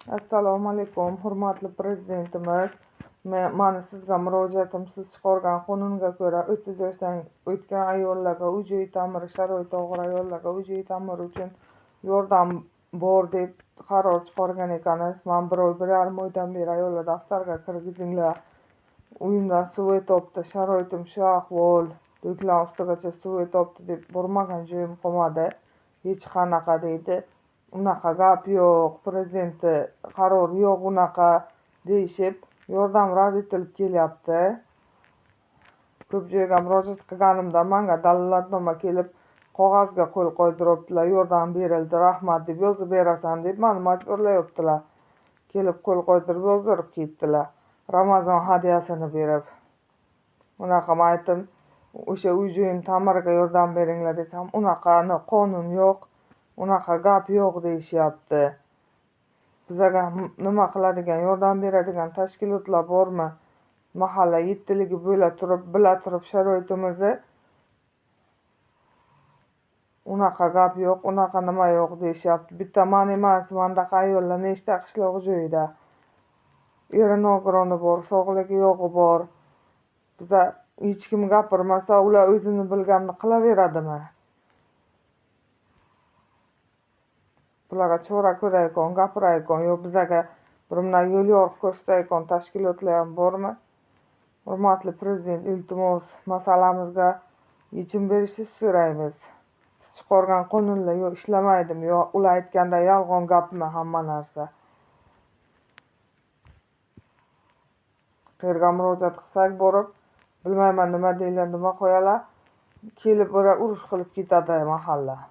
Assalomu alaykum, hurmatli prezidentimiz. Mani sizga murojaatim, siz chiqargan qonunga ko'ra 30 yoshdan o'tgan ayollarga uy-joy ta'miri, sharoiti og'ir ayollarga uy-joy ta'miri uchun yordam bor deb qaror chiqargan ekansiz. Man bir oy, 1,5 oydan beri ayollar daftarga kirgizinglar. Uyimdan suv o'tyapti, sharoitim shu ahvol, do'kon ustigacha suv o'tyapti deb bormagan joyim qolmadi. Hech qanaqa deydi. Unaqa gap yo'q, prezidentni qarori yo'q unaqa deyishib, yordam rad etilib kelyapti. Ko'p joyga murojaat qilganimda manga dalolatnoma kelib, qog'ozga qo'l qo'ydiribdilar, yordam berildi, rahmat deb yozib berasan deb meni majburlayaptilar. Kelib qo'l qo'ydirib yozdirib ketdilar. Ramazon hadyasini berib. Unaqa men aytdim, o'sha uy joyim ta'miriga yordam beringlar desam, unaqani qonun yo'q, unaqa gap yo'q deyishyapti. Bizaga nima qiladigan, yordam beradigan tashkilotlar bormi? Mahalla yettiligi bo'la turib, bila turib sharoitimizni unaqa gap yo'q, unaqa nima yo'q deyishyapti. Bitta man emas, mandaqa ayollar nechta qishloq joyida. Eri nogironi bor, sog'ligi yo'g'i bor. Biza hech kim gapirmasa, ular o'zini bilganini qilaveradimi? Bularga chora ko'rayotgan, gapirayotgan, yo bizaga bir bunday yo'l yorug' ko'rsatayotgan tashkilotlar ham bormi? Hurmatli prezident, iltimos, masalamizga yechim berishingizni so'raymiz. Siz chiqargan qonunlar yo ishlamaydimi, yo ular aytganday yolg'on gapmi hamma narsa? Qayerga murojaat qilsak borib, bilmayman nima deylar, nima qo'yalar, kelib bir urush qilib ketadi mahalla.